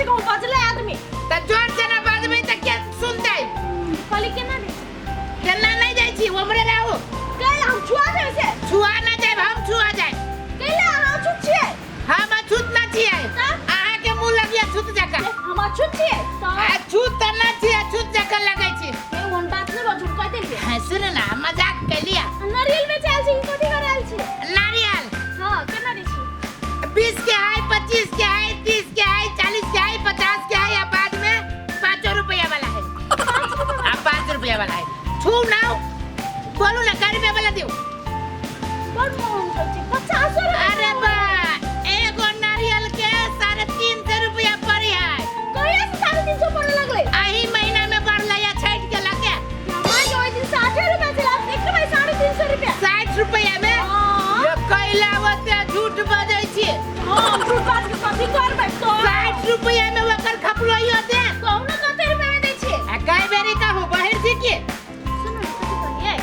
से कहूँ बजले आदमी। त जोर से ना बजबै त के सुनतै? कहली केना दै? केना नहि जाइ छी, ओमरे रहू। कैला हम छुआ देबै से? छुआ ना जायब, हम छुआ जायब। कैला अहाँ अछूत छियै? हम अछूत ना छियै। तऽ? अहाँके मुँह लगिया छूत जकाँ। हम अछूत छियै तऽ? अछूत तऽ ना छियै, अछूत जकाँ लगै छी। ए, ओहन बात नहि बाजू, कहि देलियै। हाँ, सुनू ना, मजाक केलियै। नारियल बेचै आयल छी कि कथी करे आयल छी? नारियल। हाँ, केना दै छी? 20 के है, 25 के है, 30 के है, 40 के है, 50 के है, आ बाद में 5 रुपया वाला है। आ 5 रुपया वाला है। छू ना, बोलू ना, कै रुपया वाला दियो? बड़ महंग होइ छै, 50 रुपया। अरे बा, एगो नारियल के 350 रुपया पड़ी है। कहिया से 350 पड़े लगलै? एही महीना में बढ़लै है छठि के लके। हमरा के ओहि दिन 60 रुपया छलै, आब देख लेबै 350 रुपया। 60 रुपया में? हाँ। ये कैला ओते झूठ बजै छी। हाँ, झूठ बाज के कथी करबै तो? 60 रुपया में ओकर खपलोइयो दे। कहू ने कते रुपया में दै छियै? आ कै बेरी कहू, बहिर छी की? सुनू ने, कथी कहलियै?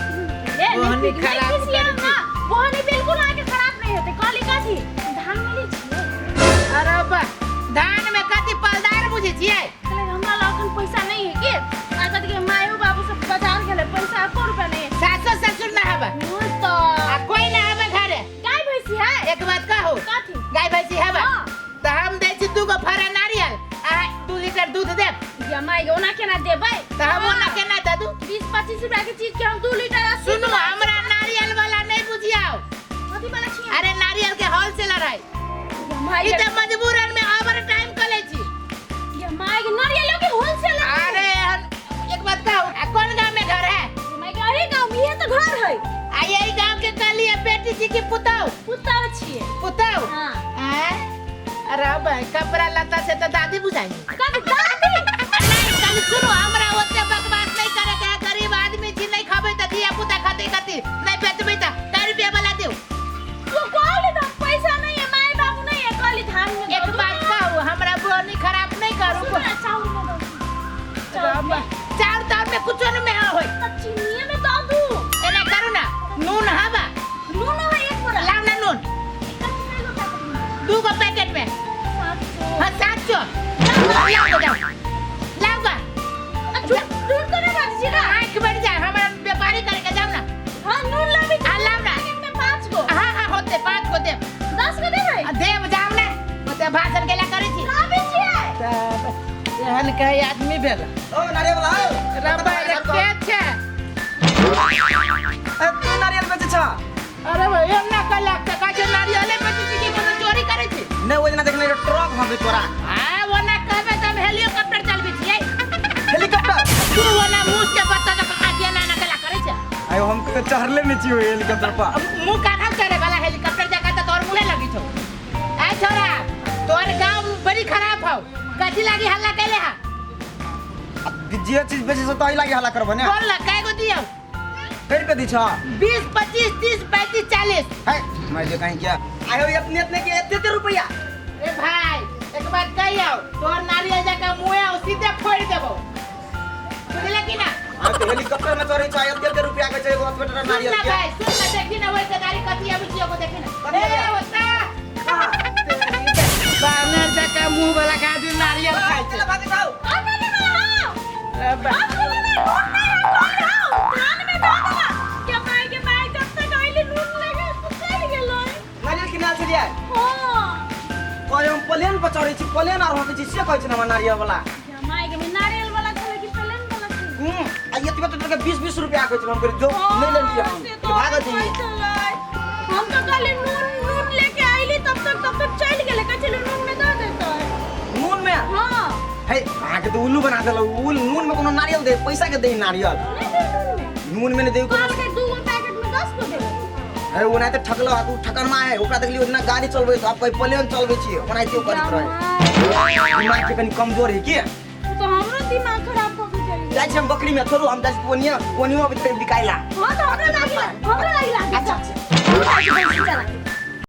सुनू ने पहिले, बोहनी नहि खराब खिसियाउ करै छी। ना, बोहनी बिल्कुल अहाँके खराब नहि हेतै। कहली कथी? धान में लै छियै? अरे बा, धान में कथी पलदार बुझै छियै? कहलै हमरा लग अखन पैसा नहि है के? आ कथी के मायो बाबू सब बाजार गेलै, पैसा एको रुपया नहि है। सासो ससुर ना हबे? नहि तऽ। आ कोई ना हबे घरे? गाय भैंसी है। एक बात कहू? कथी? गाय भैंसी हबे? हाँ। तऽ हम दै छी 2 गो फड़ा नारियल आ 2 लीटर दूध देब। जमाई के ओना केना देबै? तऽ हम ओना केना दे दू? 20-25 रुपया के चीज के हम 2 लीटर 80 सुनू, रुपया। हमरा नारियल वाला नहीं बुझियाओ। कथी वाला छियै? अरे नारियल के होलसेलर है। जमाई ई के तऽ मजबूरन में ओवर टाइम कर लै छी। जमाई के नारियल के होलसेलर। अरे हम एक बात कहू, आ कोन गांव में घर है? जमाई के अही गांव में इहे तऽ घर है। आ यही गांव के कहलिए बेटी छी कि पुतहु? पुतहु छियै। पुतहु? हाँ। आँय? अरे भाई, कपड़ा लत्ता से तऽ दादी बुझाई। कथी दादी? नहीं, कल सुनो, हमरा ओते बकवास नहीं करे के है, गरीब आदमी छी, नहीं खाबै तऽ धिया पुता खाते कथी, नहीं बेचबै तऽ कै रुपया वाला दियौ? तू कहली तऽ पैसा नहीं है, माय बाबू नहीं है, कहली धान में एक दऽ दू। बात कहू, हमरा बोनी खराब नहीं करू। सुन ना, चाउर में दऽ दू। चाउर में। चाउर ताउर में कुछो नहीं में होय। तऽ चीनिये में दऽ दू। एना करू ना, नून हवा? नून है एक बोरा। लाउ ना नून। एकर 2 गो पैकेट में। 700। हाँ, 700। लाउ गो, जाओ लाउ गा। झूठ झूठ तो नहीं बाजै छी ना? आँख बढ़ जाए, हमरा व्यापारी करे के जाओ ना। हाँ, नून लाबी। हाँ, लाउ ना। पैकेट में 5 गो। हाँ हाँ, होते 5 गो देब। 10 गो देबै? आ, देब, जाओ ना, ओते भाषण केला करै छी। लाबै छियै। तब एहन कहे आदमी भेल। ओ नारियल वाला ओ। रब्बा रे, के छै? ए, तू नारियल बेचै छ? अरे भाई, हम ना कहलक तऽ कहै छै नारियले बेचै छी कि कोनो चोरी करै छी? नहि, ओहि दिना देखने रहियै ट्रक हमे तोरा। आ ओना कहबै तऽ हम हेलीकॉप्टर चलबै छियै। हेलीकॉप्टर? तू ओना मुँह के बच्चा जकाँ आगे एना एना केला करै छै। आयो, हम कहियो चढ़ले नहि छी ओहि हेलीकॉप्टर पर। मुँह कान्हा चढ़े वाला हेलीकॉप्टर जकाँ तऽ तोहर मुँहे लगै छौ। ऐ छोरा, तोहर गाँव बड़ी खराब हौ, कथी लागी हल्ला कैले हा? जे चीज बेचै छै तही लागी हल्ला करबो ने। बोल ना, कै गो दियौ? कै रुपया दै छ? 20, 25, 30, 35, 40। है मैं जे कहीं क्या आयो, इतने इतने के एते एते रुपया। ए भाई, एक बात कहियौ, तोहर नारियल जकाँ मुँहे हौ, सीधे फोड़ि देबौ, बुझले कि ना? आ तो हेलीकॉप्टर में चढ़ै छ, एते एते रुपया के छै एगो हॉस्पिटल सुन नारियल ना के। भाई, सुन ना, देखी ना ओहि गदारी कथी आबै छी, एगो देखी ना। कथी ए आबै? ओता बानर जकाँ मुँह वाला के आदमी नारियल खाइ छै। भागै छौ। आ नारियल वाला हौ। ए बा। आ बोला ना, नून नहीं है, कहली हौ। धान में दऽ देला। के माय के माय, जब तक अइली नून लेके तो चलि गेलै। नारियल किनाल छलियै? हाँ। कहै हम प्लेन पर चढ़ै छी, प्लेन आर होकै छी, से कहै छै ने हमर नारियल वाला। के माय के माय, नारियल वाला छलै कि प्लेन वाला छलै? आ एतबे तो के 20 20 रुपया कहै छै, हम कहली जो नहीं ले लियै हम। से तो भागल कहै जइयै। छलै। हम तो कहली नून नून लेके अइली, तब तक चलि गेलै, कहै छलै नून में दऽ देतै। नून में? हाँ। हे, अहाँके तऽ उल्लू बना देलक। उल नून में कोनो नारियल दे, पैसा के दे नारियल। नहि दे नून में। नून में नहीं दे कोनो। कहलकै 2 गो पैकेट में 10 गो देबै। अरे ओनाहिते ठकलो, तू ठकनमा है, ओकरा देखलियै ओतना गाड़ी चलबै तऽ आब कहीं प्लेन चलबै छियै, ओनाहिते ओ करैत रहै। दिमाग के कनी कमजोर है की? ओ तऽ हमरो दिमाग खराब कऽ के चलि गेल। जाइ छी हम बकरी में, छोड़ू, हम जाइ छी ओनियो, ओनियो अबै छै बिकाइला। हाँ, तऽ हमरो लागिला, हमरो लागिला। अच्छा, अच्छा। हमरो लागी भैंसी चला।